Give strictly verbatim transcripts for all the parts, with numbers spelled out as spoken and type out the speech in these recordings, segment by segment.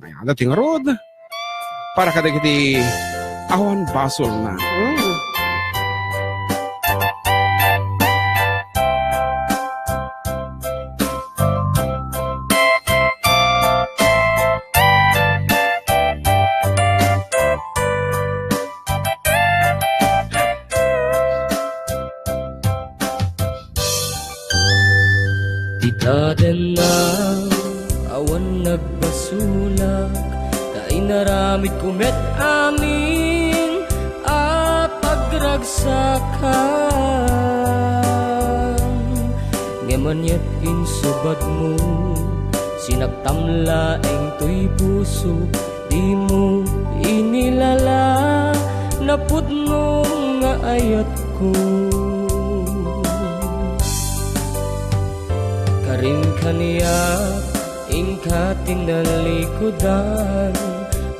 Ay, adda ti ngarud. Para kadagiti awan basolna. Mm. Ti dadenna, awan nagbasolak, ta inaramidko met amin a pagragsakan. Ngem aniat insubadmo, sinaktam laeng toy pusok, dimo inilala, napudno nga ayatko. Karim kaniak, inka ti nalikudan,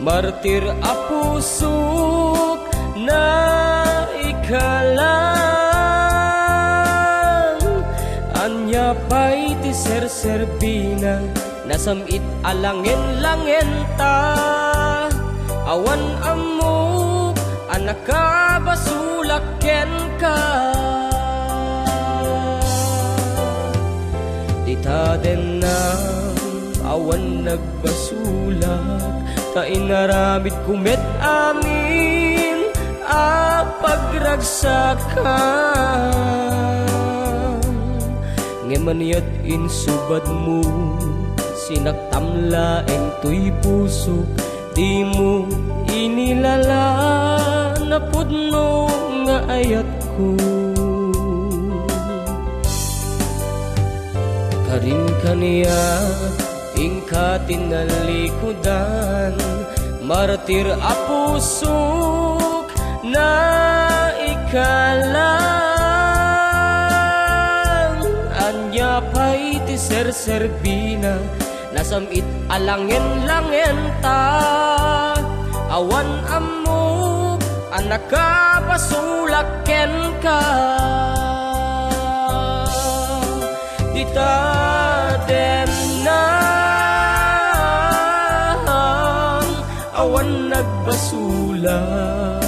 martir a pusok, naikalang. Ania pay ti serserbina, nasam-it a langen-langenta. Awan ammok a nakabasolak kenka. Dita dennam, awan nagbasolak, ta inaramidko met amin a pagragsakan. Ngem aniat insubadmo, sinaktam laeng toy pusok, dimo inilala, napudno nga ayatko. Karim kaniak, inka ti nalikudan, martir a pusok, naikalang. Ania pay ti serserbina, nasam-it a langen-langenta. Awan ammok a nakabasolak kenka. Dita dennam, awan nagbasolak.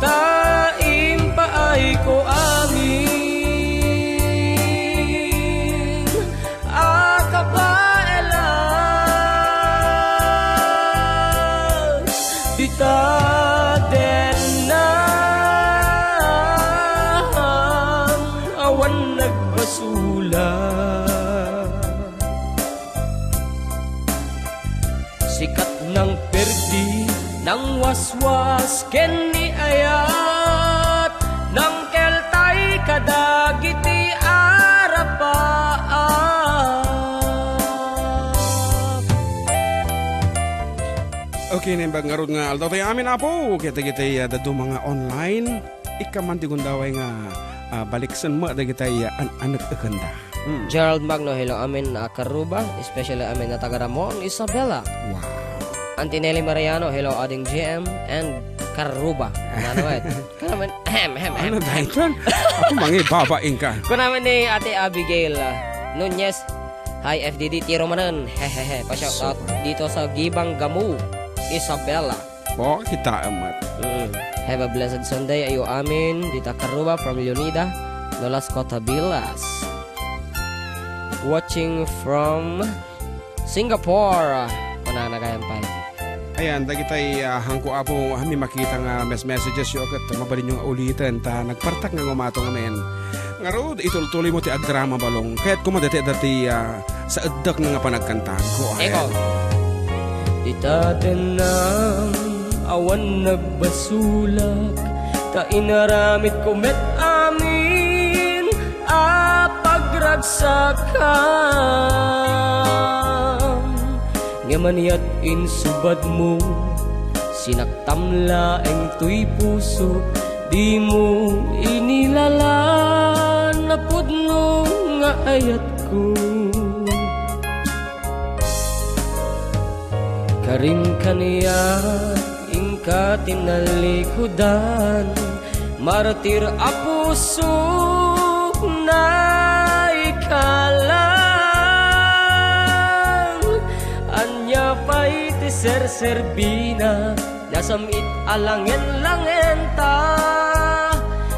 Ta impaayko amin a kabaelan. Dita dennam, awan nagbasolak. Sikat nang perdi, nang waswas ken ni ayat, nang keltay kadagiti arapaak. Okay, naimbag ngarud nga aldaw tayo amin, Apo. Ket dagiti, ah, dadduma nga online, ikka man ti gundaway nga, ah, baliksen met dagiti, ah, an-, anekekenda. Mm. Gerald Magno, hello amin a karuba, especially amin a taga Ramon, Isabela. Wow. Auntie Nelly Mariano, hello Ading G M and karuba. Ano naman? Kanaman, ahem, ahem, ahem. Ano daytan? Ako mangibabaing ka. Kunaman ni Ate Abigail, ah, Nunez, hi F D D, tiro manen. Hehehe. Pa-shout out dito sa Gibang Gamu, Isabela. O, kita amat. Mm. Have a blessed Sunday, ayo amin. Dita karuba from Leonida, Nolasco, Tabilas. Watching from Singapore. Kunana gayam pay. Ayan, dagitay, ah, hangko, Apo, amin makita nga mes-, messages yo ket mabalin yo nga uliten ta nagpartak nga ngumato ngamin. Ngarud, itultuloy mo ti agdrama, Balong. Kayat koma dati, dati, ah, sa eddek nga panagkanta. Go ahead. Ikaw. Dita dennam, awan nagbasolak, ta inaramidko met amin a pagragsakam. Ngem aniat insubadmo, sinaktam laeng toy pusok, dimo inilala, napudno nga ayatko. Karim kaniak, inka ti nalikudan, martir a pusok, naikalang. serserbina, nasam-it a langen-langenta.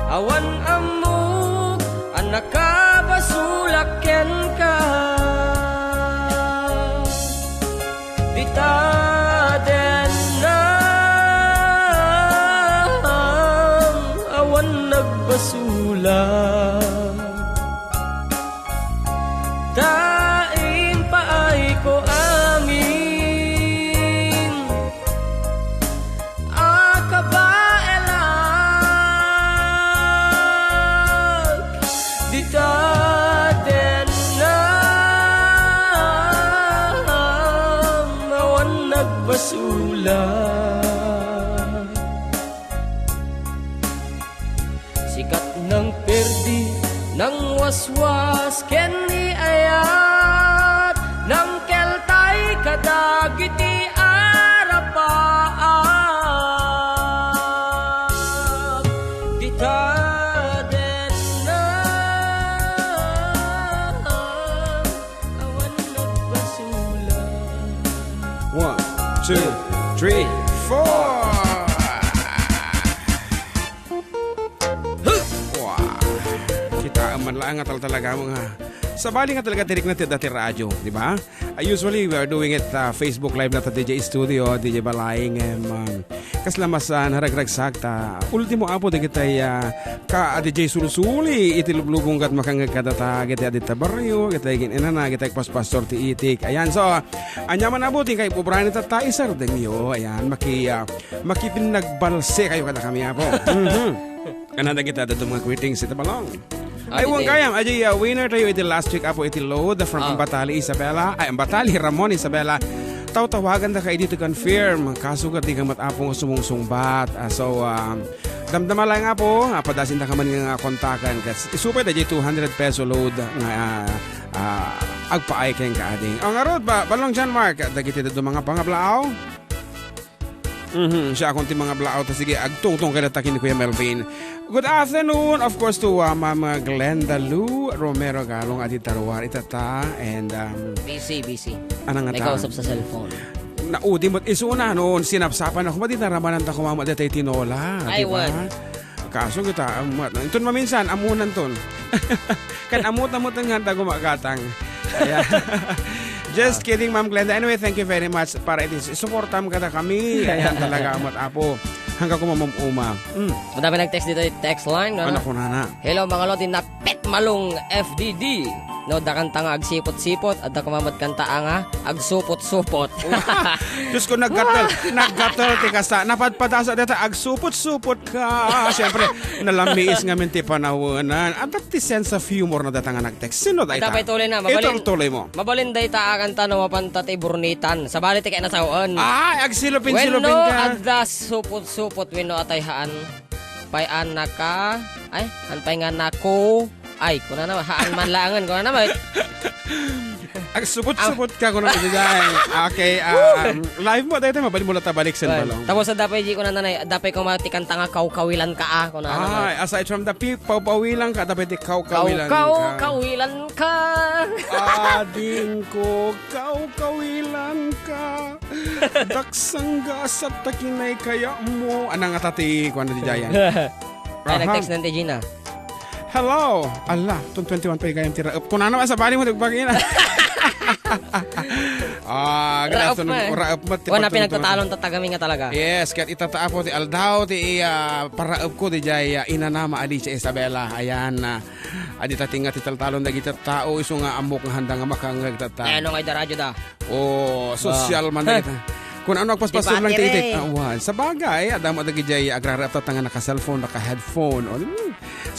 Awan ammok a nakabasolak kenka. Dita dennam, awan nagbasolak. Ta impaayko amin a kabaelak. Dita dennam, awan nagbasolak. Sikat nang perdi, nang waswas, ken ni ayat, nang keltay kadagiti arapaak. Dita dennam, awan nagbasolak. One, two, three, four. Wow. Kita man lang nga tal-, talaga mo nga. Sabali nga talaga direk na ti dati radyo, di ba? Uh, usually, we are doing it, uh, Facebook Live na ta D J Studio, D J Balaing, em, um, kasla mas, uh, naragragsak ta. Ultimo, apo, dagitay, uh, ka, uh, D J Sulsuli, iti lublubong kat makangag kadata, iti adita barrio, iti gin-, inana, iti paspastor ti itik. Ayan, so, anya man apo, tingkay pubrani ta, ta isardengyo. Ayan, maki, uh, makipinnagbalse kayo kada kami, apo. Mhm. Kanada kita dato mga greetings iti balong. Ah, Ay, wan didi. Kayam, aja, uh, winner tayo iti last week, apo, iti load from Ah. Ambatali, Isabela. Ay, Ambatali, Ramon, Isabela. Tawtawagan da ka idi to confirm. Kaso ka di ka mat-, apo, nga sumungsungbat. Ah, so, um, damdama lang, apo, ah, padasin da ka man nga kontakan. Kas-, isupay da di two hundred peso load nga, ah, ah, agpaay ken kaading. Ang arod ba, balong John Mark, dagiti dadu mga pangablaaw? Mhm, siya akong ti mga blaot. Sige, agtungtong kay data ken Kuya Melvin. Good afternoon, of course, to, uh, Ma'am Glenda Lou Romero Galong, adi taruar, itata, and, um, Busy, busy. Anong May ata? Kausap sa cellphone. Naudi mo't isuna, noon, sinapsapan ako, madi naramananta ko, mama, datay tinola, Ay, di ba? Wan. Kaso kita, amuat. Inton maminsan, amunan ton. Kan amut-amut nga handa gumagatang. Ayan. Just Ah. kidding, Ma'am Glenda. Anyway, thank you very much para iti suportam kada kami. Ayan talaga, amat apo. Hanggang kumamamuma. Mm. Madami nag-text dito, text line, no? Ano ko na na? Hello, mga lodi, napit malong F D D. No, da kanta nga agsipot-sipot, at da kumamat kanta nga agsupot-supot. Diyos ko, naggatal, naggatal ti kasta. Napadpadasa data, agsupot-supot ka. Siyempre, nalamiis ngamin ti panawanan. At that ti sense of humor na data nga nag-text. Sino dayta? Ita pay tuloy na, mabalin. Ituloy mo. Mabalin dayta a kanta no mapanta ti burnitan. Sabali ti kay nasawen. Ay, agsilupin-silupin Wenno ka. Adda supot-supot, wenno atay haan. Pay anaka. Ay, an pay nga nako. Ay, kuna naman, haan man laangan, kuna naman. Agsupot-supot ka, kuna naman, dyan. Okay, um, live mo, dahil tayo, mabalik mo lang tabalik sa Well, balong. Tapos sa dapay, di ko na nanay, dapay ko mati kanta nga kawkawilan ka, ah, kuna naman. Ay, aside from the pi-, pawpawilan ka, dapay di kawkawilan Kaw-, kaw-, ka. Kawilan ka. Ading ko, kawkawilan ka. Daksang gasat ta kinay kaya mo. Anang atati, kuwan na di Jayan. Ay, Aha. Nag-text na ti Gina. Hello! Ala, tun twenty-one pa igayam ti raep. Kunana, masabali mo, nagbagi na. Ah, good Raep afternoon. Ma. Raep ma, ti Wala pagtungtong. Pinagtatalon ta tagami nga talaga. Yes, ket itata apo ti aldaw ti, ah, paraep ko di jay, ah, inanama Alicia Isabela. Ayan, ah, adi ta tinga ti taltalon dagiti tao isu nga ammok nga handa nga makangngeg tatta. Ay, ano nga ida radyo da? O, sosyal man dagita. Kun ano, agpaspastor lang ti itik. Di battery. Ah, wan. Sa bagay, adda mo dagiti agrarap ta nga naka-cellphone, naka-headphone. O, hmm.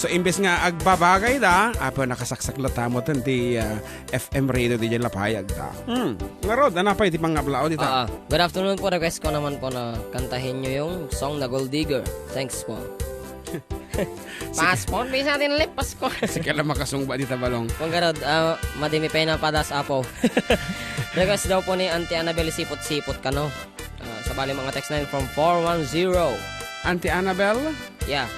So, imbes nga agbabagay da, apo, nakasaksak la tamo ten ti, ah, F M radio di jay lapayag da. Hmm. Ngarod, anapay ti pangablao dita? Ah, ah. Good afternoon po. Request ko naman po na kantahin nyo yung song na Gold Digger. Thanks po. Pasko, bisa din lip, Pasko. Sige lang makasungba dita, balong. Kung garod, ah, madimi pa yung napadas, apo. Request daw po ni Auntie Annabel, Sipot-Sipot Kano. Ah, sabali mga text na yun from four one zero. Auntie Annabel? Yeah.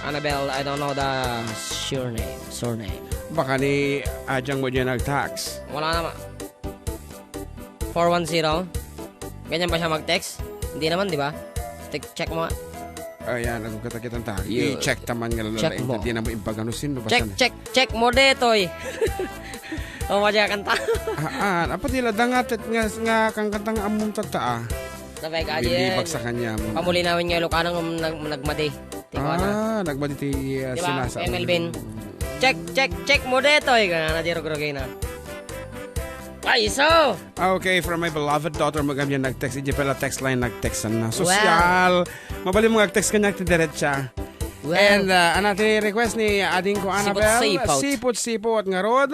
Annabel, I don't know the surname. Surname. Baka ni Ajang mo dyan nag-tax. Wala naman. Four one zero. Ganyan ba siya mag-text? Hindi naman, di ba? Check, check mo nga. Ayan, ang kita-kitang ta. I-check ta man nga. Check mo. Hindi na mo imbag ano sino ba. Check, check, check mo detoy. O, madya kanta. Ah, ah, apa dila dangat nga, nga kang kanta nga amun tata, ah. Sabay ka, Bilibag sa kanya. Pamulinawin nga Ilocano nga nag-, nagmadi. Ti kuana. Ah, nagmadi ti, ah, sinasa. Di ba, Kuya Melvin? Check, check, check mo detoy. Gana na, di rugrugay na. Ay, iso! Ah, okay, from my beloved daughter, magam yan nag-text. Iti pala text line, nag-text na. Sosyal. Mabalin mo nag-text kanya, ti derecha. Well, and, uh, another request ni ading ko, Annabel. Sipot-sipot. Sipot-sipot nga rod.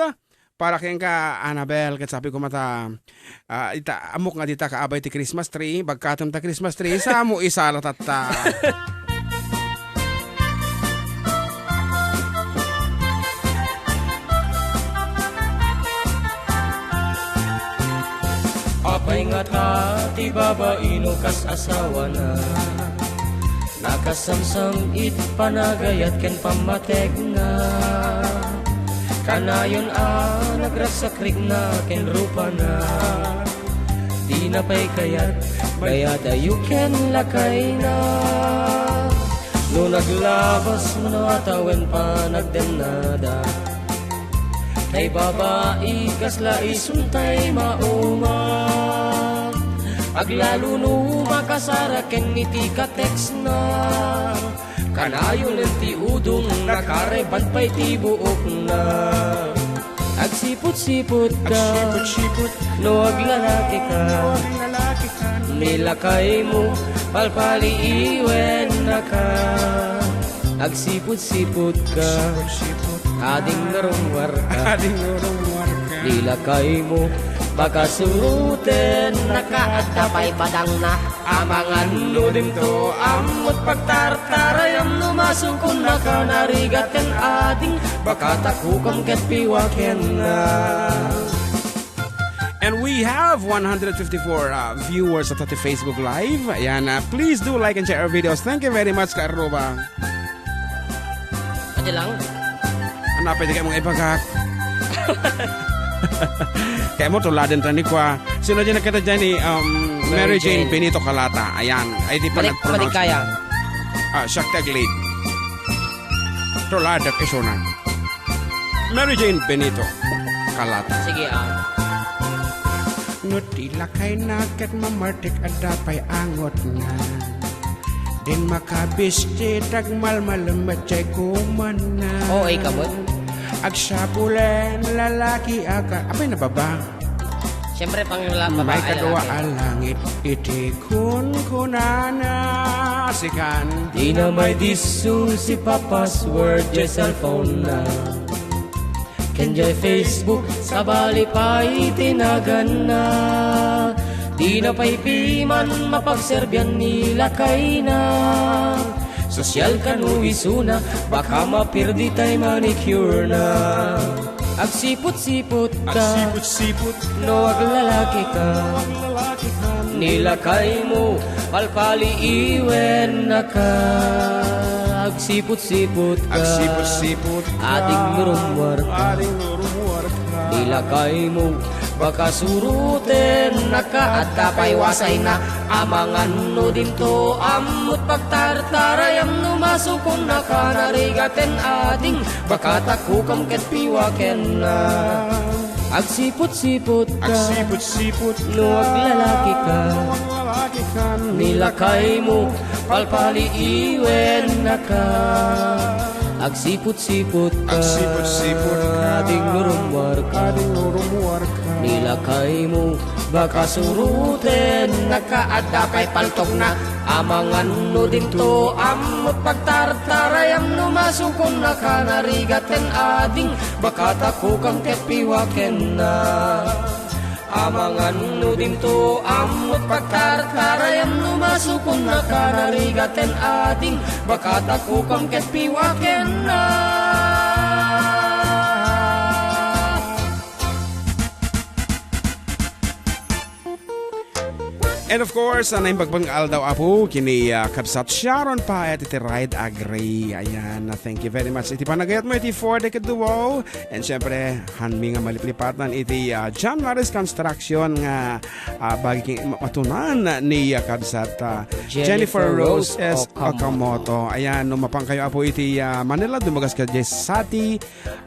Para kenka, Annabel, ket sabi ko mata, ah, ita, amok nga dita kaabay ti Christmas tree, bagkatem ta Christmas tree, sa mo isala tatta. Apay nga ta ti babaino kas asawana? Nakasamsam iti panagayat ken pammategna. Kanayon a nagragsakrikna ken rupana. Dina pay kayat, bayadayo ken lakayna. No naglabas no atawen panagdennada. Tay babai, kasla isuntay mauma. Aglalo no makasara ken iti ka-textna. Kanayon ti udong, nakareban pay ti buokna. Agsiput-siput ka. Agsiput-siput. No aglalaki ka. No aglalaki ka. Ni lakaymo, palpaliiwennaka. Agsiput-siput ka. Agsiput-siput ka. Ading narummuar ka. Ading narummuar ka. Ni lakaymo, pakasurutennaka. Adda pay badangna. Amangan no dinto, ammot pagtartarayam no masukonnaka narigat ken ading, baka takukam ket piwakenna. And we have one hundred fifty-four, uh, viewers at the Facebook Live. Ayan, uh, please do like and share our videos. Thank you very much, Karuba. Adi lang. Ano, pwede kayo mga ibagak? Kaya mo, tuladan ta ni kwa. Sino dyan nakita dyan ni, um, Mary Mary Jane Jane. Benito Calata? Ayan. Ay, di pa Balik, nag-pronounce. Balik kaya. Ah, siya taglit. Tulada, Quezona. Mary Jane Benito Calata. Sige, ah. No ti lakayna ket mamartik, adda pay angotna. Din makabisti, dagmalmalem met jay kumanna. Oo, ay kamot. Agsapulen lalaki a ka-, apay na baba? Siyempre, pang la-, babae, lalaki. May kadua a langit iti kunkunana, sikan. Dina may disso si pa-password jay cellphone na. Ken jay Facebook, sabali pay ti naganna. Dina pay piman mapagserbian ni lakayna. Sosyal kano isuna, baka mapirdi tay manicure na. Agsiput-siput ka. Agsiput-siput. No aglalaki ka. No aglalaki ka. Ni lakaymo, palpaliiwennaka. Agsiput-siput ka. Agsiput-siput ka. Ading narummuar ka. Ading narummuar ka. Ni lakaymo, baka surutennaka. Adda pay wasayna. Amangan no dinto, ammot pagtartarayam no masukonnaka narigat ken ading. Baka takukam ket piwakenna. Agsiput-siput ka. Agsiput-siput ka. No aglalaki ka. No aglalaki ka. Ni lakaymo, palpaliiwennaka. Agsiput-siput ka. Agsiput-siput ka. Ading narummuar ka. Ading narummuar ka. Ni lakaymo, baka surutennaka. Adda pay paltokna. Amangan no dinto, ammot pagtartarayam no masukonnaka narigat ken ading, baka takukam ket piwakenna. Amangan no dinto, ammot pagtartarayam no masukonnaka narigat ken ading, baka takukam ket piwakenna. And of course, uh, naimbag nga aldaw, Apo, kini, uh, Kabsat Sharon Paet iti Ride Agri. Ayan, uh, thank you very much. Iti panagayat mo iti four decade duo. And syempre, hanmi nga maliplipatan iti, uh, John Maris Construction nga, uh, bagi king ma-, matunan ni, uh, Kabsat, uh, Jennifer Jennifer Rose Rose S. Okamoto. Okamoto. Ayan, no mapan kayo, Apo, iti, uh, Manila, dumagas ka diay Sati,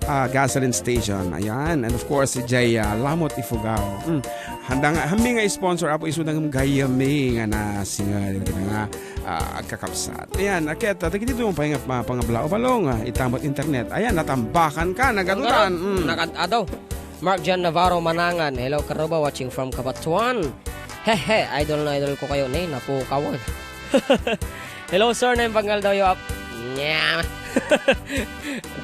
ah, gasoline station. Ayan. And of course, si Jay, ah, Lamot Ifugao. Mm. Handa nga, hammi nga sponsor, Apo, isu dagem gayyemmi nga nasinga, dagiti nga, ah, agkakabsat. Ayan, aket, ah, dagiti dumang pay nga, ah, pangabla o balong, ah, itamot internet. Ayan, natambakan ka, nagadutan. Mm. Nagad-adaw. Mark John Navarro Manangan. Hello, Karuba, watching from Cabatuan. Hehe, idol na idol ko kayo, ne, napukawan. Hello, sir, naimbag nga aldawyo, Ap-, Nya.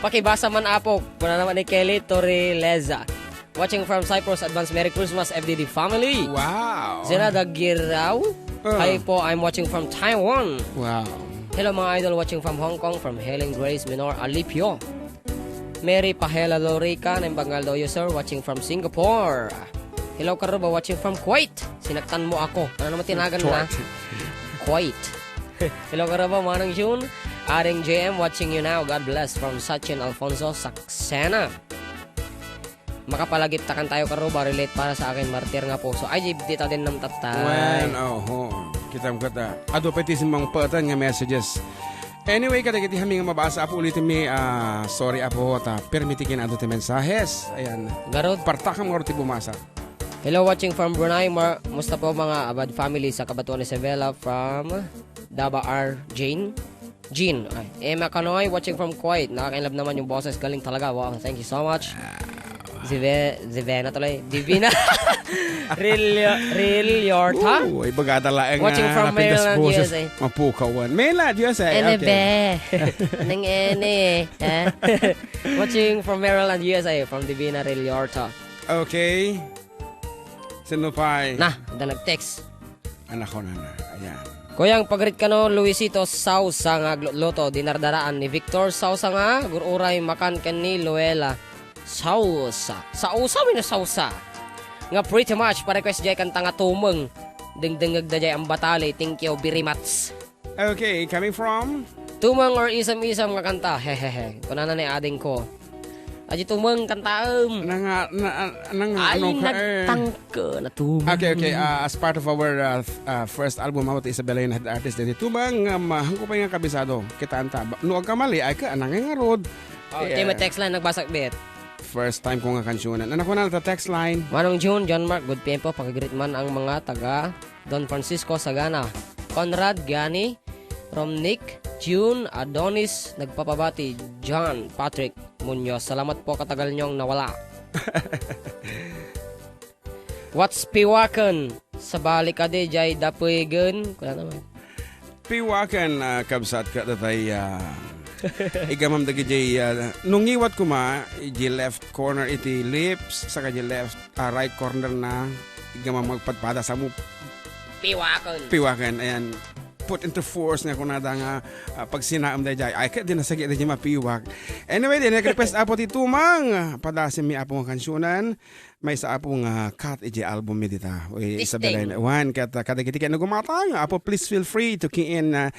Pakibasa man, Apo. Kuna naman ni Kelly Torreleza. Watching from Cyprus, advance Merry Christmas, F D D family. Wow. Zena Dagirao. Uh. Hi po, I'm watching from Taiwan. Wow. Hello, mga idol, watching from Hong Kong, from Helen Grace Minor Alipio. Mary Pahela Lorica, naimbag nga aldawyo, sir, watching from Singapore. Hello, Karuba, watching from Kuwait. Sinaktan mo ako. Ano naman tinagan na? Kuwait. Kuwait. Hello, Karuba, Manang June. Aring J M, watching you now. God bless from Sachin Alfonso, Saksena. Makapalagip takan tayo, Karuba. Relate para sa akin, martir nga puso. Ay, di, di ta din namtattay. Wen, oho. Kita mo kata. Adu pa iti simmang patan nga messages. Anyway, kadagiti hammi nga mabasa, Apo, ulitin mi, ah, sorry, Apo, ta permi ti kin-adu ti mensahes. Ayan. Garud. Partakam nga ti bumasa. Hello, watching from Brunei. Mar-, musta po mga Abad family sa Cabatuan Isabela from Daba R. Jane? Jean. Ay, Emma Kanoy, watching from Kuwait. Nakakainlove naman yung boses. Galing talaga. Wow, thank you so much. Zive-, Zivena tuloy. Divina. Rilio-, Rilliorta? Oo, ibaga ta laeng Watching nga from napitas Maryland, boses. U S A. Mapukawan. Maryland, U S A. Ene Okay. be? Nang ene, ha? Watching from Maryland, U S A, from Divina Rilliorta. Okay. Sino pay? Na, ada nag-text. Anak ko na na. Ayan. Kuyang pagrit kano, Luisito Sausa nga aglutluto, dinardaraan ni Victor Sausa nga gur-uray makan ken ni Luella Sausa. Sausa wenno Sausa? Nga pretty much pa-request jay kanta nga Tumeng. Dengdengngeg da jay ambatali. Thank you very much. Okay, coming from? Tumeng or isam-isam nga kanta. Hehehe. Kunana ni ading ko. Adi Tumeng, kantaem. Nanga-, na-, nanga-, Ay, ano ka, eh? nagtangka na Tumeng. Okay, okay. Ah, as part of our, ah, th-, ah, first album, Apo, ti Isabela nga head artist daytoy Tumeng, um, ah, haanko pay nga kabisado. Kitaan ta. Ba-, no agkamali, ay ka, anang nga ngarud. Oh, Yeah. Team text line, nagbasag bit. First time ko nga kansionan. Ano ko na ta text line? Manong June, John Mark, good P M po. Pakigreet man ang mga taga Don Francisco Sagana, Conrad, Gani, Romnick, June, Adonis, nagpapabati, John, Patrick, Muñoz. Salamat po katagal niyong nawala. What's piwaken? Sabali ka di, jay dapwigen. Wala naman. Piwaken, ah, kabsat ka datay, ah, igamam dagiti, ah, no ngiwat koma, iti left corner iti lips, saka iti left, ah, right corner na, igamam agpadpada sa mo. Piwaken. Piwaken, ayan. Put into force nga kunada nga, ah, pagsinaem dayjay. Ay, kaya di nasagi dayjay mapiwak. Anyway, di nag-request Apo ti Tumang. Padasim mi Apo nga kansionan. Maysa Apo nga cut iti album mi dita. Uy, Isabela, one, kat-, kadagiti ken nagumatang, Apo, please feel free to key in, ah,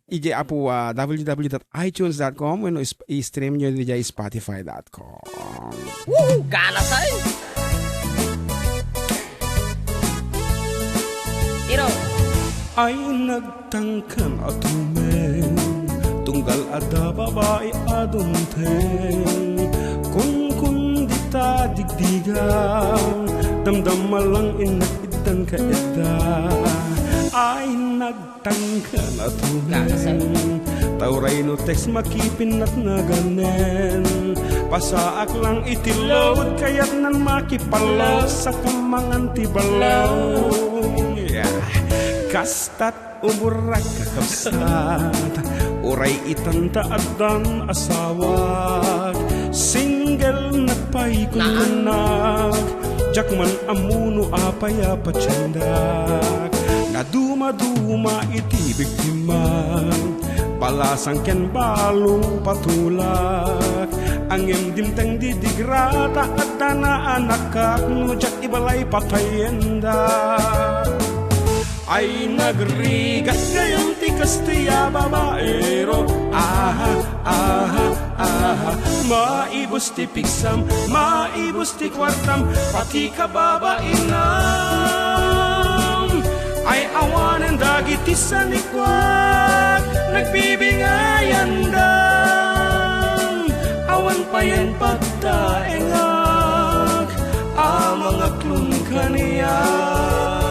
iti Apo, ah, W W W dot itunes dot com wenno is-, i-stream nyo iti Spotify dot com. Woohoo! Gana sa eh! Tiro! Ay nagtangken a Tumeng, tunggal adda babai a dumteng. Kunkun dita digdiga, damdama lang innak itdan ka itda. Ay nagtangken a Tumeng, ta uray no text makipinnat naganen. Pasaak lang iti load, kayatnan makipalaw, saka mangan ti balaw. Yeah. Kastat Umurak, kakabsat, uray itan ta addan asawak. Single na pay kunkunak, diak man ammo no apay a patiendak. Nadumaduma iti biktima, balasang ken balo patulak. Ngem dimteng didigra ta adda naanakak, no diak ibalay patayendak. Ay nagrigat gayam ti kastoy a babaero. Aha, aha, aha. Maibus ti pigsam, maibus ti kuartam, pati kababainam. Ay awanen dagiti sanikuak, nagbibingayandam. Awan payen pagtaengak a mangaklon kaniak.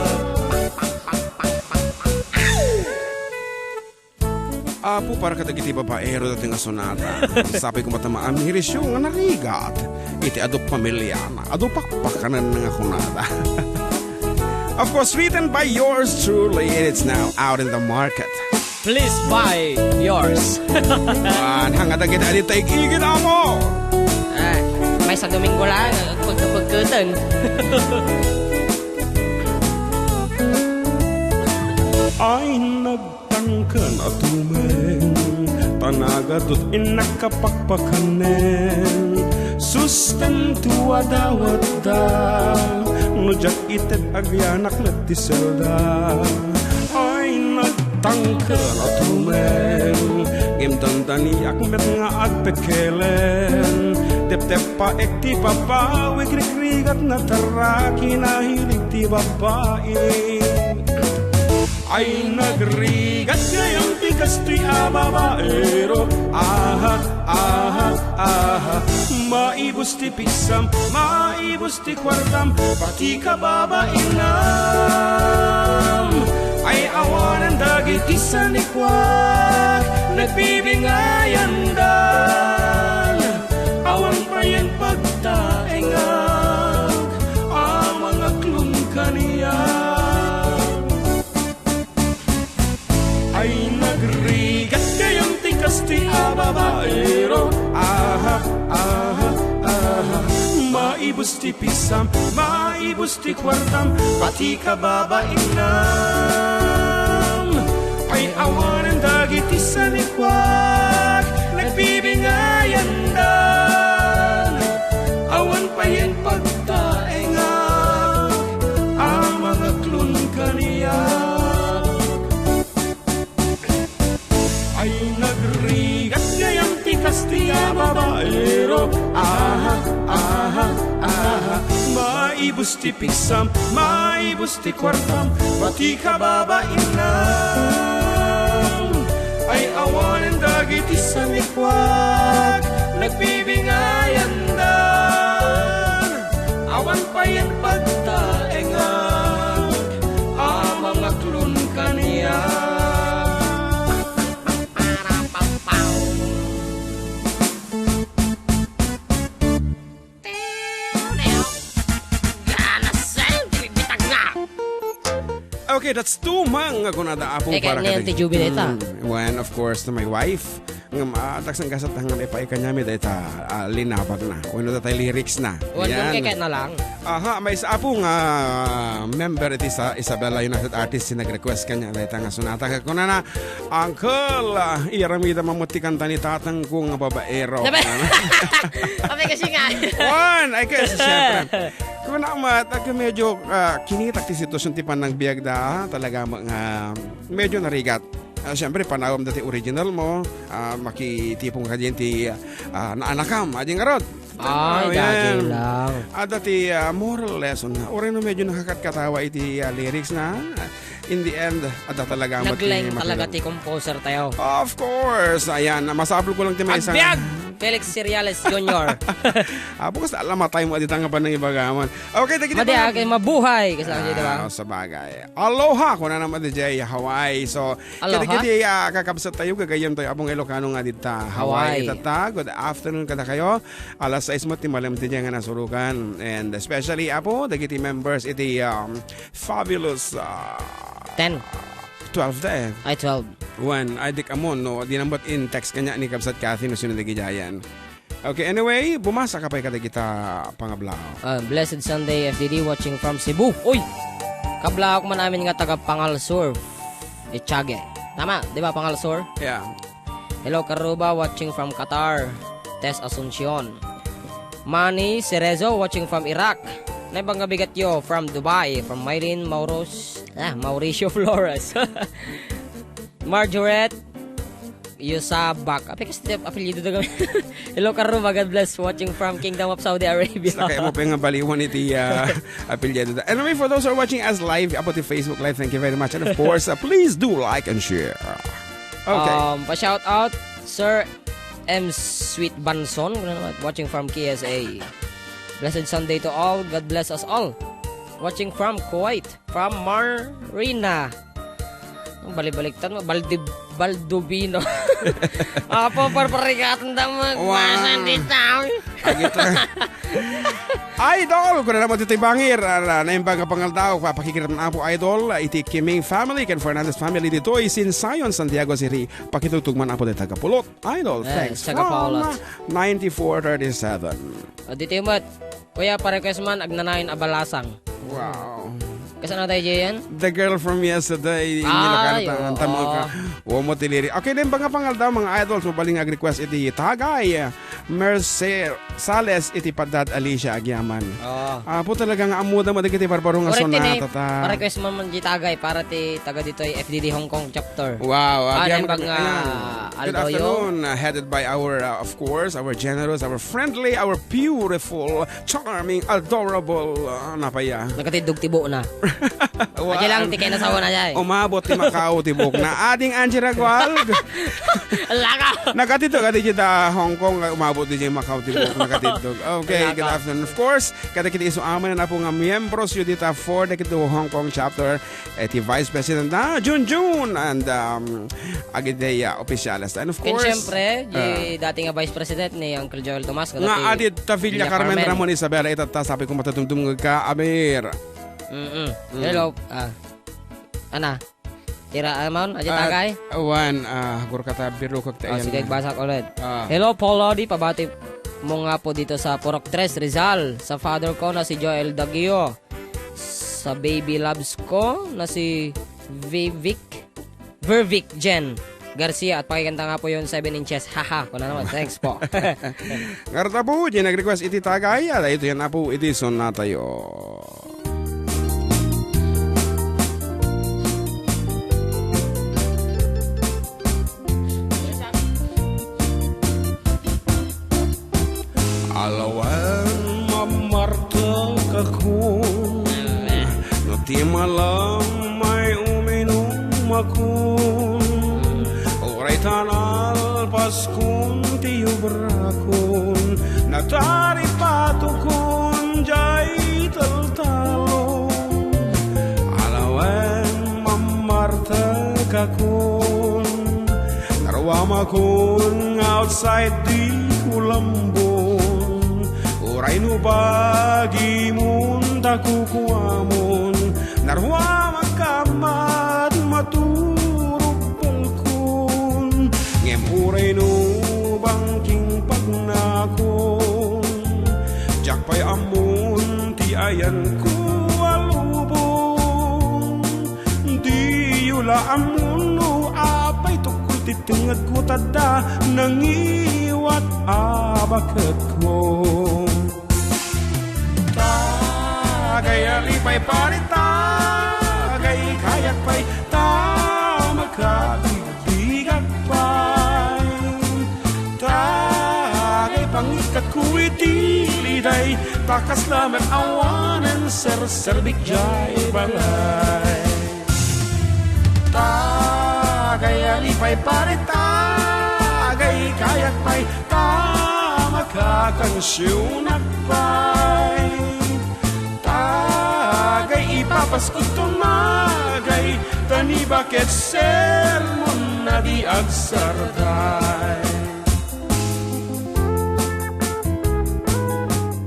Apo, para kadagiti babaero daytoy nga sonata. Sapay koma ta maamirisyo nga narigat iti adu pamiliana, adu pakpakanan nga kunada. Of course, written by yours truly, and it's now out in the market. Please buy yours. Wan, hangad agita dita igid amo. Ah, maysa Domingo lang, pagkapagkatan. Ay, nag- Tangken a tumeng, ta nagadut innak a pakpakanen. Sustento a dawatda, no diak ited agyanak met ti selda. Ay, nagtangken a tumeng, ngem dandaniak met nga agpekelen. Tepteppaek ti papawig, rigrigat natarra, kinahilig ti babbai. Ay, nagrigat gayam ti kastoy a babaero. Aha, aha, aha. Maibus ti pigsam, maibus ti kuartam, pati kababainam. Ay, awanen dagiti sanikuak, nagbibingayandan. Awan payen pagtaengak a mangaklon kaniak. Ay, nagrigat gayam ti kastoy a babaero. Aha, aha, aha. Maibus ti pigsam, maibus ti kuartam, pati kababainam. Ay, awanen dagiti sanikuak, nagbibingayandan. Awan payen pagtaengak a mangaklon kaniak. Ay, nagrigat gayam ti kastoy a babaero. Aha, aha, aha. Maibus ti pigsam, maibus ti kuartam, pati kababainam. Ay, awanen dagiti sanikuak, nagbibingayandan. Awan payen pagtaengak a mangaklon kaniak. Okay, that's tumeng nga kunada, Apo, eh, para kanian kadagiti, ti Jubileta. Mm, when, of course, to my wife. Ngem, ah, tagsang gasat nga ipaikanyami dayta, ah, linapag na. Wenno dayta lyrics na. Wen, yan. Kay na lang. Aha, maysa, Apo, nga member iti sa Isabela United Artists ti nag-request kanian dayta nga sonata. Kunana, Uncle, ah, iyaramidam met ti kanta ni tatangko nga babaero. Sabi, sabi kasi nga. Wan, ay, kasi, syempre. Kuna met, medyo, ah, kinitak ti sitwasyon ti panagbiagda, ah, talaga nga medyo narigat. Ah, syempre, panawem dati original mo, ah, makitipon ka din ti, ah, naanakam, adi ngarud. Ay, ah, daging yan lang. Adda ti, ah, moral lesson na. Uray no medyo nakakatkatawa iti, ah, lyrics na. In the end, adda talaga met ti naglaing talaga mapilog ti composer tayo. Of course, ayan, masapul ko lang ti maysa. Agbiag! Felix Cereales Junior. Ah, bukas alamatay mo, adi tanga pa nang ibagaman. Okay, tagi Madi, ah, kay mabuhay. Kasi, di ba? Ah, sa bagay. Aloha, kuna naman di Jay, Hawaii. So, Aloha. Kadi-kadi, ah, kakabsat tayo, gagayam tayo, Abong Ilocano nga dita, Hawaii. Hawaii. Tata, good afternoon kada kayo. Alas sais mo, ti malem ti nga nasurukan. And especially, Apo, dagiti members iti, um, Fabulous, ah, Ten. Twelve da eh. Ay, twelve. Wen, ay, dik amon, no? Di nambat in text kanya ni Kabsat Cathy no sino dagiti ayan. Okay, anyway, bumasa ka pay kadagita pangablao. Ah, blessed Sunday, F D D, watching from Cebu. Uy! Kablaok man amin nga taga Pangalsur, Echage. Tama, di ba, Pangalsur? Yeah. Hello, Karuba, watching from Qatar. Tess Asuncion. Manny Cerezo, watching from Iraq. Naimbag nga bigatyo from Dubai, from Mylene Mauros, ah, Mauricio Flores. Marjoret Yusabak. Apay, kas-, apelyido da kami. Hello, Karuma. God bless. Watching from Kingdom of Saudi Arabia. Basta kaya mo pa nga baliwan iti, ah, apelyido da. Anyway, for those who are watching us live, apo ti Facebook Live, thank you very much. And of course, uh, please do like and share. Okay. Um, pa-shout out, Sir M Sweet Banson, watching from K S A. Blessed Sunday to all. God bless us all. Watching from Kuwait, from Marina. Ang balibaliktad mo, Baldi-, Baldubino. Apo, parparikatan da mo, Wow. Masan di tao. Agito. Idol, kuna naman dito'y bangir. Ara, naimbag nga pangaldaw, papakikiratan, Apo Idol, iti Kiming family, ken Fernandez family, dito'y Sinsayon, Santiago City. Pakitugtog man, Apo, dito'y taga Pulot. Idol, Eh, thanks. Taga Pulot. From ninety-four thirty-seven. O, dito'y mat. Kuya, pa-request man, Agnanayon a Balasang. Wow. Kasano tayo, Jay, yan? The girl from yesterday, Ah, nilakaran ta-, oo. Tamo ka. Uwa mo, tiliri. Okay, naimbag nga pangaldaw, mga idols, mabaling ag-request iti Tagay Mercer Sales iti Padad Alicia Agiaman. Oo. Apo, talaga nga amuda mo dagiti barbaro nga Correct, sonata ta. Pa-request man man di Tagay para ti taga ditoy F D D Hong Kong chapter. Wow, Ah, agiaman naimbag kami. Nga Ayan. Good Aldo Yo. Afternoon, uh, headed by our, uh, of course, our generous, our friendly, our beautiful, charming, adorable, uh, napaya. Nakatiddog ti buok na. Wa-, Adi lang, ti kay nasawa na, jay. Umabot ti Macau ti buok na. Ading Angie Ragual. Laka! Nakatiddog, adi kita Hong Kong, umabot di Macau ti buok, nakatiddog. Okay, Laka. Good afternoon. Of course, kadagiti isu amin na po nga miyembros yu dita for the Hong Kong chapter. Eh, ti Vice President na, Junjun, and, um, agiday, uh, opisyales. And of And course, syempre, di uh, dati nga Vice President ni Uncle Joel Tomas, nga kadati adi ta Villa Villa Carmen, Carmen. Ramon Isabela, itatta, sabi ko, matadumdum ka, Amir. Mm-mm. Mm. Hello, ah, Ana. Tira, amon, adi Ah, Tagay? Awan, ah, gur ka ta, birukag ta Oh, yan sige, na. Basak ulit. Ah. Hello, Paul Lodi, pabati mo nga po dito sa Purok Tres, Rizal. Sa father ko na si Joel Dagio. Sa baby loves ko na si Vivic, Vervic Jen Garcia at pakikanta nga po yung seven inches. Haha, kuna naman. Thanks po. Ngarud, Apo, di nag-request iti Tagay. At ito yan, Apo, iti sonata yo. Alawen, mamartek akon, no ti malam ay uminum akon, uray ta nalpaskon ti obrakon, nataripatokon jay taltalon. Alawen, mamartek akon, naruamakon nga outside di kulambon. Uray no bagimon ta kukuamon, naruamak a maturog balkon. Ngem uray no bangking pagnakon, diak pay ammon ti ayanko a lubong. Diyo la ammon no apay tukol ti tengngedko ta adda nangiwat a baketko. Tagay, ali pay pare, tagay, kayak pay, ta makabig- Bigak pay, tagay pangikatko iti liday, ta kasla met awanen serserbik jay balay. Tagay, ali pay pare, tagay, kayak pay, ta makakansionak pay. Tagay, ipapaskudto magay, ta ni baket sermon a di agsarday.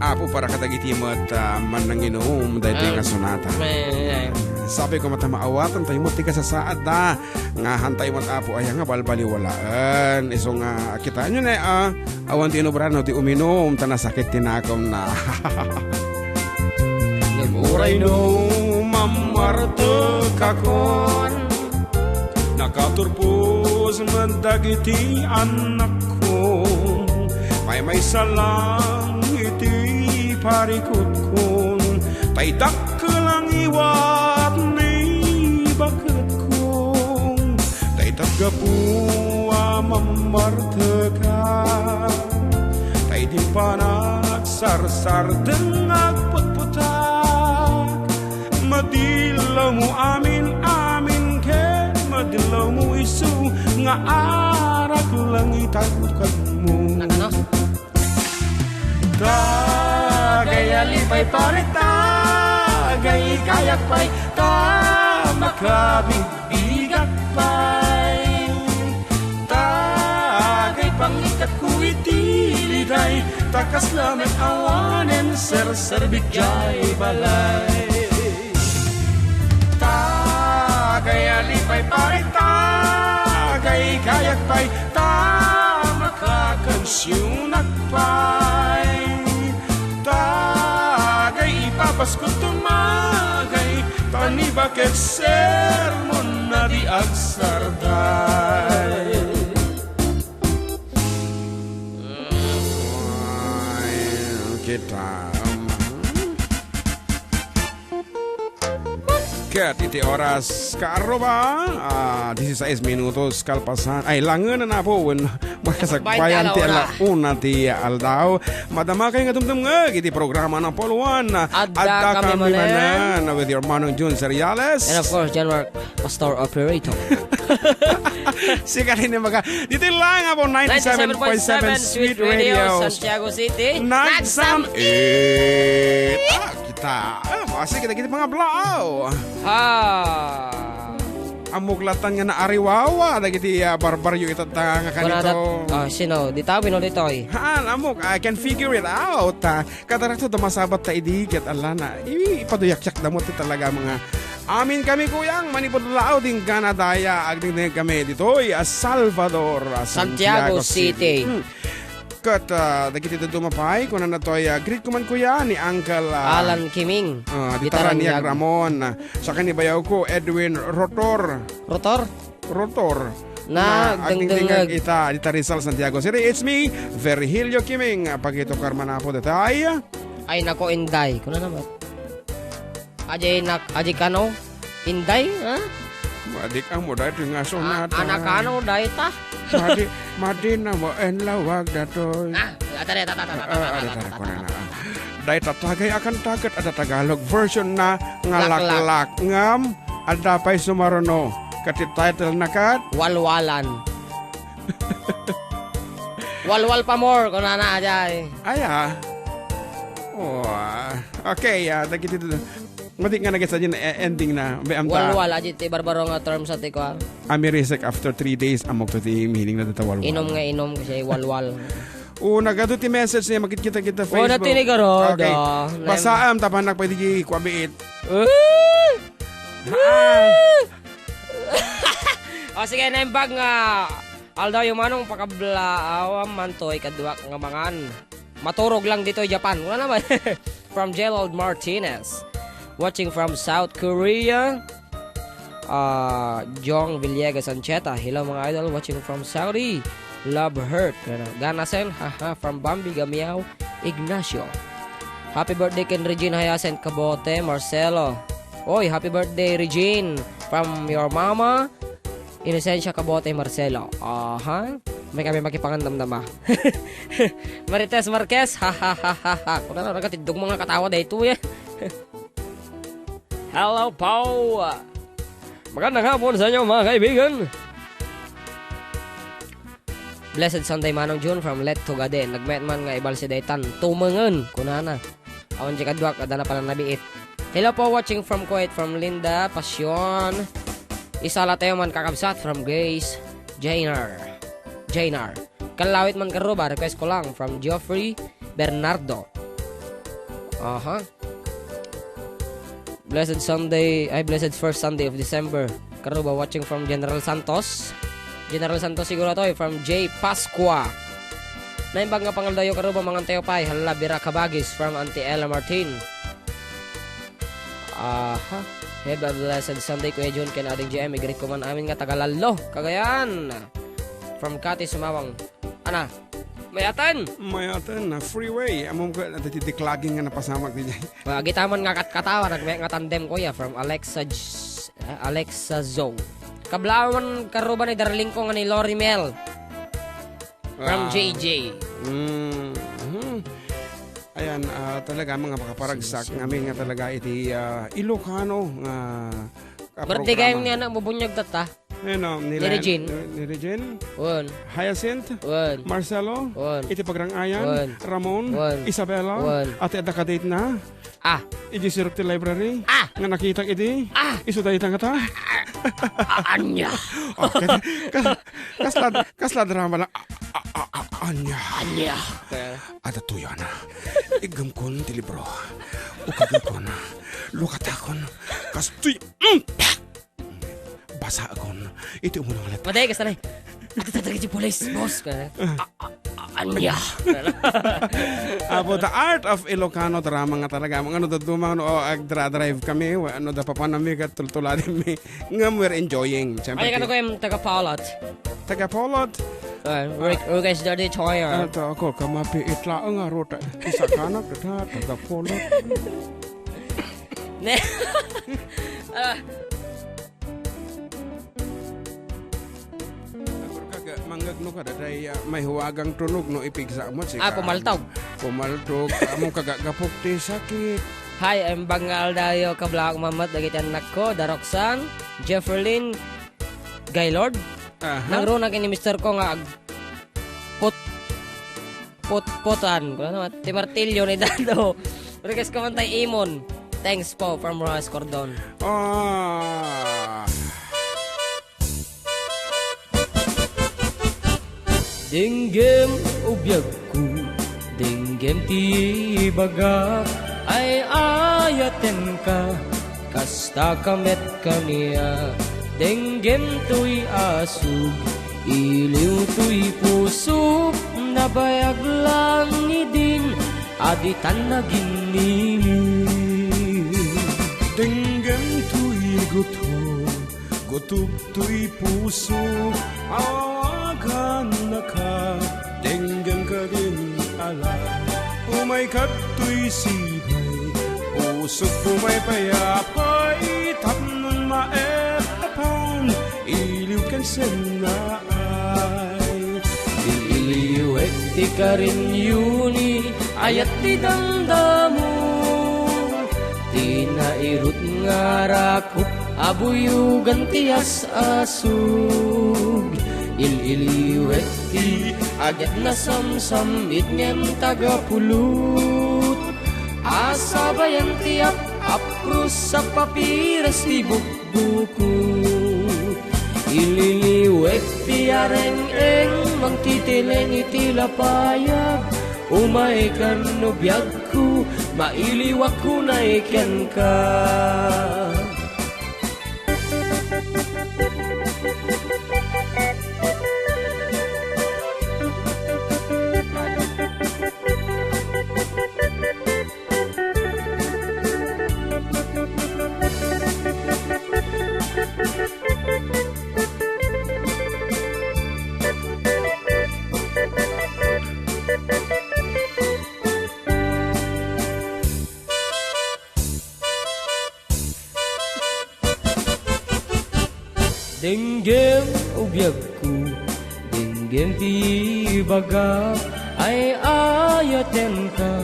Apo, para kadagiti met, ah, mannanginum daytoy Ah. nga sonata. Eh, eh. Sabi ko, mata maawatan tayo mo, ti kasasaad da. Nga hantay met, Apo, aya nga balbaliwalaen. Isu nga, kitaenyo ne, ah, awan ti inubrana ti uminum, ta nasakit ti nakomna. Uray no mammartekakon, nakaturpos met dagiti annakko. Maymaysa lang iti parikutko. Tay dakkel a ngiwat ni baketko, tay tapgapu a mammarteka, tay di panagsarsardeng agputputak. Madillawmo amin-amin ket madillawmo isu nga arak langit a rukagmo. Nakano? Tagay a lipay pare, tagay kayak pay, ta makabigbigak pay. Tagay pangikatko iti liday, ta kasla met awanen serserbik jay balay. Tagay a lipay pare, tagay kayak pay, ta makakansionak pay. Tagay ipapasko tumagay, ta ni baket sermon na di agsarday. Kita. Ket iti oras, kaarruba, ah, disisais minutos kalpasan. Ay, langen na po, wen, makasagbayan ti ala una ti aldaw. Madama kayo nga dumdumngeg iti programa na Paul Juan. Adda kami manen with your Manong Jun Seriales. And of course, John Mark, Pastor Operator. Sika rin yung maka-, dito lang po, ninety-seven point seven Sweet Radio, Santiago City. Nagsam-it! Ah, kita. Ah, kasi kita, kita mga blaw. Ah. Amuklatan nga naariwawa, dagiti, ah, barbaryo itatta nga kanito. Ah, sino? Ditaw, bino ditoy? Haan, amok, I can figure it out, ah. Kadarakto, dumasabat ta idi, ket alana, i-, ipaduyakyak da mo ti talaga mga amin kami, kuyang, manipud lao, dinggan a daya, agdingdingeg kami ditoy, a Salvador, a Santiago City. Hmm. Ket, ah, dagiti dadduma pay, kunana toy, ah, greet ko man, kuya, ni Uncle, ah, Alan Kiming. Ah, di Taraniag Ramon. Sa kanibayaw ko, Edwin Rotor. Rotor? Rotor. Na, na agdingdingeg ita, dita Rizal, Santiago City. It's me, Virgilio Kiming. Pakitukar man ako, datay. Ay, nako, Inday. Kuna naman. Ajay nak-, ajay kano? Inday, ha? Madik ang mo dahil nga sunat, ah, anakano, dahil ta? Madi, madi na mo, en lawag datoy. Ah, atare, tata, tata, ah, tata, atare, tata, tata, tata, tata, tata. Dahil tatagay akan taget, ada Tagalog version na, nga laklak. Laklak. Ngam, adda pay sumaruno. Ket ti title na ket? Walwalan. Walwal pa more, kunana, ajay. Ay, ah. Oh, ah. Okay, ah, dagiti, madi nga nagit sa din, eh, ending na. Be, amta. Walwal, ajay, ti barbaro nga term sa ti kwa. Amirisek after three days, amok to ti meaning na data walwal. Inom nga inom, kasi walwal. Oh, nagadu ti message niya, makikita kita Facebook. Oh, natinig, aro, okay. Da. Basaam, tapanak pwede ki, kwa biit. Eh? Ah. O, sige, naimbag nga aldaw yung manong pakablaawam man to, ikaduak nga mangan. Maturog lang dito, Japan. Wala naman. From Gerald Martinez. Watching from South Korea. Ah, Jong Villegas Ancheta. Hello, mga idol. Watching from Saudi. Love Hurt. Ano, Ganasen. Haha, from Bambi Gamiao. Ignacio. Happy birthday ken Regine Hayasen Kabote, Marcelo. Oy, happy birthday, Regine. From your mama. Inocencia Kabote, Marcelo. Aha. May kami makipangandamdama. Marites Marquez. Ha, ha, ha, ha, ha. Kuna na, raga, tiddog mga katawa dahil ito, eh. Hello po. Magandang hapon sa inyo, mga kaibigan. Blessed Sunday, Manong Jun, from Let Tugade. Nagmet man nga ibalsi daytan. Tumengen, kunana. Awan di kaduak, adda na pala nabiit. Hello po, watching from Kuwait, from Linda Passion. Isala tayo man, kakabsat, from Grace Jainar. Jainar. Kalawit man karuba, request ko lang, from Geoffrey Bernardo. Aha. Blessed Sunday, ay, blessed first Sunday of December. Karuba watching from General Santos. General Santos siguro to, eh, from J Pascua. Naimbag nga pangaldayo karuba, mangan tayo pay. Hala, bira kabagis from Auntie Ella Martin. Aha. Have a blessed Sunday, Kuya Jun, ken Ading J M. Igreet ko man amin nga taga Lallo, Cagayan. From Kati Sumawang. Ana, Mayatan! Mayatan, ah, freeway. Ammom ko, ah, dati declogging nga napasamak diay. Agitaman nga katkatawa, nagmayat nga tandem, kuya, from Alexa J-, ah, Alexa Zo. Kablawan karuba ni darling ko nga ni Lori Mel. From Wow. J J. Mm, mhm. Ayan, ah, talaga, mga makaparagsak, ngamin nga talaga iti, ah, Ilocano nga, ah, Birthday programa. Kayo nga anak mo, bunyag tata. Ayan, oh, ni Ni Len-, Regine. Ni, ni Regine. Wen. Hyacinth. Wen. Marcelo. Wen. Iti Pagrangayan. Wen. Ramon. Wen. Isabella. Wen. Ati adda kadate na. Ah. Iti sirok ti library. Ah. Nga nakita idi. Ah. Isu dayta nga ta. Ah, anya. Oh, kas-, kas-, kasla, kasla drama na. Ah, ah, ah, ah, anya. Anya. Adda tuyo na. Iggamkon ti libro. Ukagkon. Lukatakon. Kastoy. Mm. Basaakon iti umuna nga letra. Matay, kasta na eh. Atatag iti pulis, boss. Ka-, a-, a-, a-, anya. Apo, the art of Ilocano drama nga talaga. Mga ano, daduma, ano, oh, agdra-drive kami, wa-, ano, da papanami, kat tultuladin mi. Ngam, we're enjoying. Siyempre, Ay, ano ti-, ko yung taga-Polot? Taga-Polot? Ah, Rick, Rick is the Destroyer. Ah, ta-, ako, kamapiit laeng nga ruta. Isa ka na, ta-, taga-Polot. Ne-, ah, Kaga, mangngegno ka, daday, ah, maihuagang tunog no ipigsa mo, si Ah, ka-, pumaltog. Pumaltog, amo kagagapok ti sakit. Hi, I'm Bangal Dayo, kablak mamat, dagiti annakko, da Roxanne, Jefferlyn, Gaylord. Aha. Nangruna kini mister ko nga ag-, put-, put-, putan. Ano, ti martilyo ni Dado. Request ko man tay Imon. Thanks po from Rojas Cordon. Ah. Denggem, o biagko, denggem ti ibagak, ay-ayatenka, kastaka met kaniak. Denggem toy asug, iliw toy pusok, nabayag langidin, a ditan naginniling. Denggem toy gutom, gutom toy puso, awagannaka, denggem kadin ala. Umay kadtoy sibay, pusok umay pay apay, tapnon maep-epan, iliw ken sennaay. Il-iliwek ti karinyo ni ayat ti damdamo, ti nairut nga rakop a buyogan ti as-asug. Il-iliwek ti agyat nasamsam-it ngem tagapulot, a sabayan ti ap-apros a papiras ti buk-, buko. Ililiwek ti areng-eng, mangtitileng iti lapayag. Umay kan no biagko, mailiwak unay kenka. Denggem, o biagko, denggem ti ibagak, ay-ayatenka,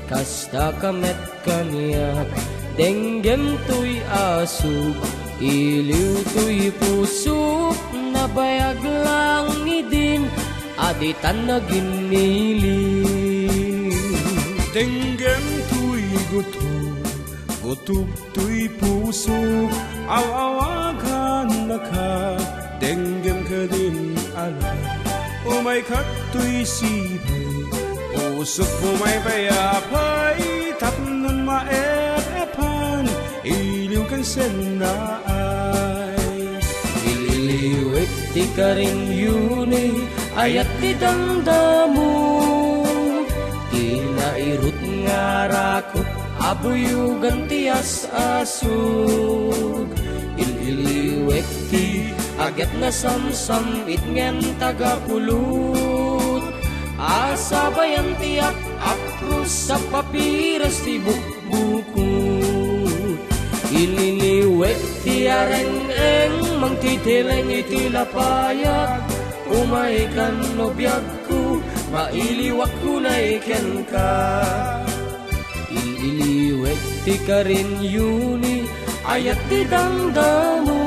kastaka met kaniak. Denggem toy asuk, iliw toy pusok, nabayag langidin, a ditan naginniling. Denggem toy gutom, gutom toy pusok, aw-awagannaka, denggem kadin ala. Umay kadtoy sibay, pusok umay pay apay, tapnon maep-epan, iliw ken sennaay. Ililiwek ti karinyo ni ayat ti damdamo, ti nairut nga rakop a buyogan ti as-asug. Il-iliwek ti agyat nasamsam-it ngem tagapulot, A sabayan ti ak-apros a papiras ti bukbukot. Ililiwek ti areng-eng, mangtiteleng iti lapayag. Umay kan no biagko, mailiwak unay kenka. Ililiwek ti karin, Yuni, ayat ti damdamo.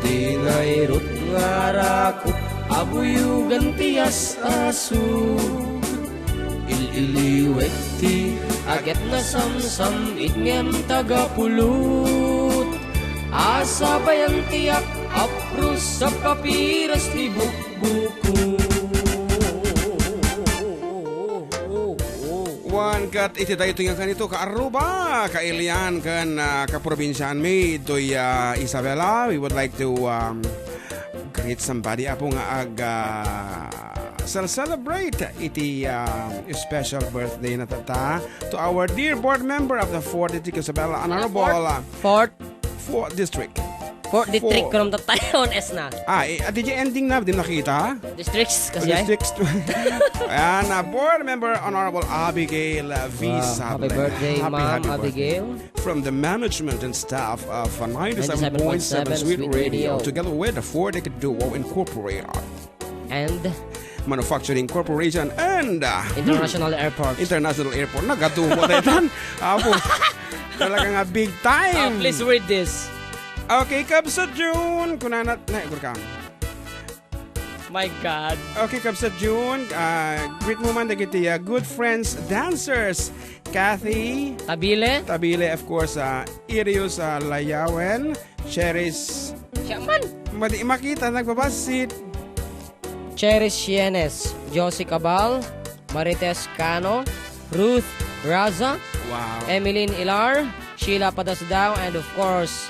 Ti nairut nga arakop a buyogan ti as-aso. Il-iliwek ti aget nasamsam-it ngem tagapulot. A sabayan ti ak-apros a papiras ti bukbuko. Wen ket iti daytoy nga kanito, kaarruba, kailian, ken, ah, kaprobinsiaanmi, ditoy, ah, Isabela, we would like to, um, greet somebody, Apo, nga ag, ah, cel-, celebrate iti, ah, special birthday na tatta to our dear board member of the fourth District Isabela, Honorable, ah, Fourth. Fourth District. Fourth District, Four. From the Taiwan S na. Ah, eh, ah, did you ending na? Di nakita? Districts kasi ay. Districts. Ayan, ah, board member Honorable Abigail, ah, V. Wow, happy Sable. Birthday, Happy, Ma'am happy birthday. Abigail. From the management and staff of, uh, ninety-seven point seven Sweet Radio, together with the Four Decade Duo Incorporated. And Manufacturing Corporation and, uh, International Airport. International Airport. Nagadumo tayo tan. Apo. Talaga nga big time. Uh, please read this. Okay, Kabsat June. Kunana, na, igur ka. My God. Okay, Kabsat June. Uh, greet mo man dagiti, uh, good friends, dancers. Kathy. Tabile. Tabile, of course, uh, Irius, uh, Layawen. Cherish. Siya man. Madi makita, nagbabasit. Cherish Sienes, Josie Cabal, Marites Cano, Ruth Raza, Wow. Emeline Ilar, Sheila Padasdao, and of course,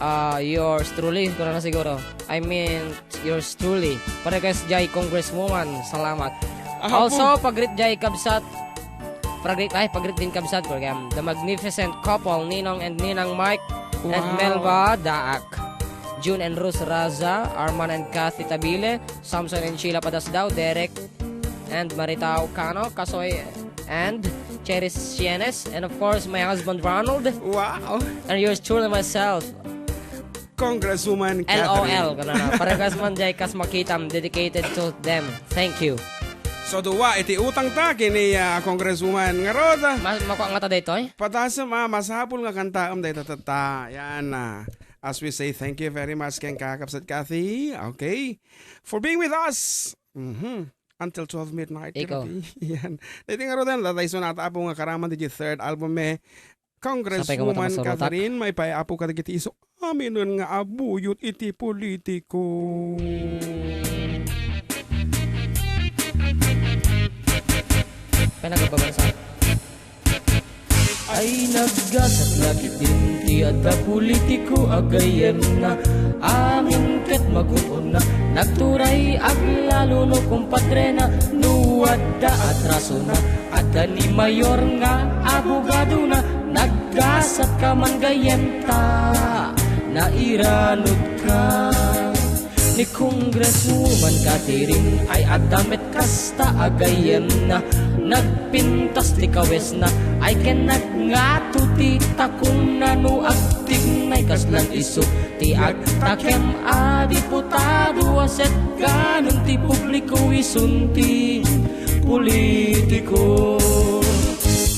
uh, yours truly, kuna na siguro. I mean, yours truly. Parekas jay Congresswoman, salamat. Aha Also, po. Pagreet jay kabsat, pagreet, ay, pagreet din kabsat, program. The Magnificent Couple, Ninong and Ninang Mike and Wow. Melba Daak. June and Rose Raza, Arman and Kathy Tabile, Samson and Sheila Padasdao, Derek and Maritao Cano, Kasoy and Cherry Sienes, and of course, my husband Ronald. Wow. And yours truly myself, Congresswoman L O L, Catherine. Kana na. Parekas man jay kas makitam, dedicated to them. Thank you. So, dua iti utang ta kini, ah, Congresswoman ngarud. Ma-, makua nga ta daytoy? Padasem, ah, masapul nga kantaem dayta tatta. Yan, ah. As we say, thank you very much, ken kakabsat Kathy. Okay. For being with us. Mhm. Until twelve midnight. Ikaw. Yan. Daytoy ngaruden, latay sonata, Apo, nga karaman daytoy third album, eh. Congresswoman Catherine, maipaay, Apo, kadagiti isu aminen nga abuyot iti politiko. Kaya nagpabasa. Ay, naggasat nga ketdin ti adda politiko a gayyemna. Amin ket magun-onna, nagturay aglalo no kumpadrena, no adda atrasona. Adda ni mayor nga abogadona, naggasat ka man gayyem ta nairanod ka. Ni Congresswoman Catherine ay adda met kasta a gayyemna, nagpintas ti kawesna, ay ken nagngato ti takongna no agtignay kaslan isu ti agtakem a diputado a setganon ti publiko isun ti politiko.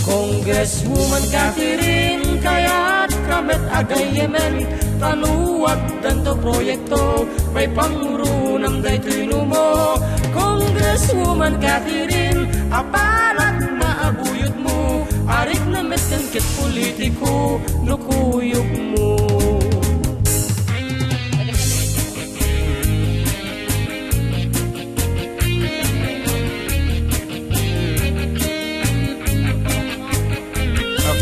Congresswoman Catherine, kayat ka met a gayyemen, ta no addanto proyekto, maipangurunam daytoy numo. Congresswoman Catherine, apalad maabuyotmo, arikna met ken ket politiko no kuyogmo.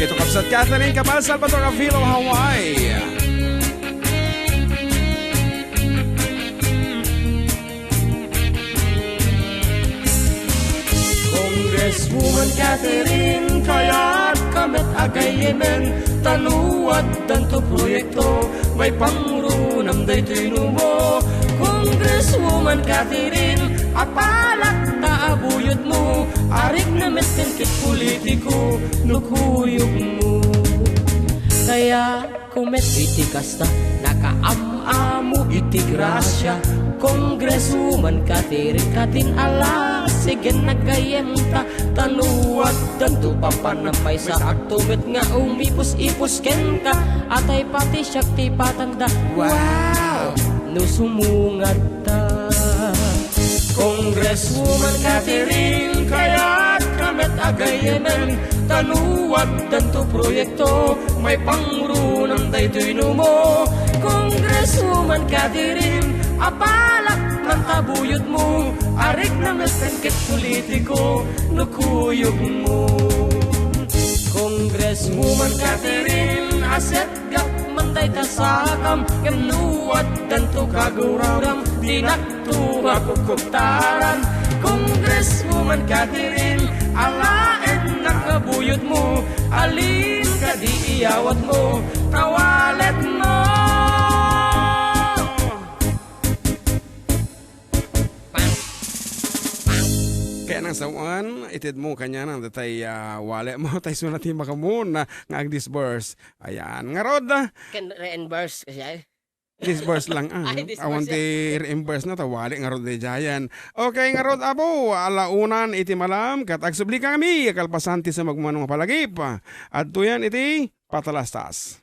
Okay, to Kabsat Catherine Cabal Salvador Avilo, Hawaii. Congresswoman Catherine, kayat ka met a gayyemen, ta no addanto proyekto, maipangurunam daytoy numo. Congresswoman Catherine, apalak ta abuyotmo, arigna met ken ket politiko no kuyogmo. Kayatko met iti kasta, nakaam-amo iti grasia. Congresswoman Catherine, katin ala, sigen naggayyemta, ta no addanto papanam maysa, agto met nga umipus-ipus kenka, atay pati siak ti patanda. Wow! No sumungadta. Congresswoman Catherine, kayatka met a gayyemen, ta no addanto proyekto, maipangrunam daytoy numo. Congresswoman Catherine, apalak man ta buyotmo, arigna met ken ket politiko no kuyogmo. Congresswoman Catherine, aset gapman dayta sakam, ngem no addanto kaguram, dinakto a kukkuptaran. Congresswoman Catherine, alaennak a buyotmo, alin kadi iyawatmo, ta waletmo. Kaya nang sawan, itedmo kaniana datay, ah, wallet mo, tay suna ti makamun nga agdisburse. Ayan. Ngarud, ah, Ken reimburse kasi ay. Disburse lang, ah. Ay, disburse Awan lang. Ti reimburse na, ta wallet ngarud daydiayen. Okay, ngarud, apo, alaunan iti malam, ket agsubli kami, kalpasan ti sumagmamano nga palagip. Adtoyan iti patalastas.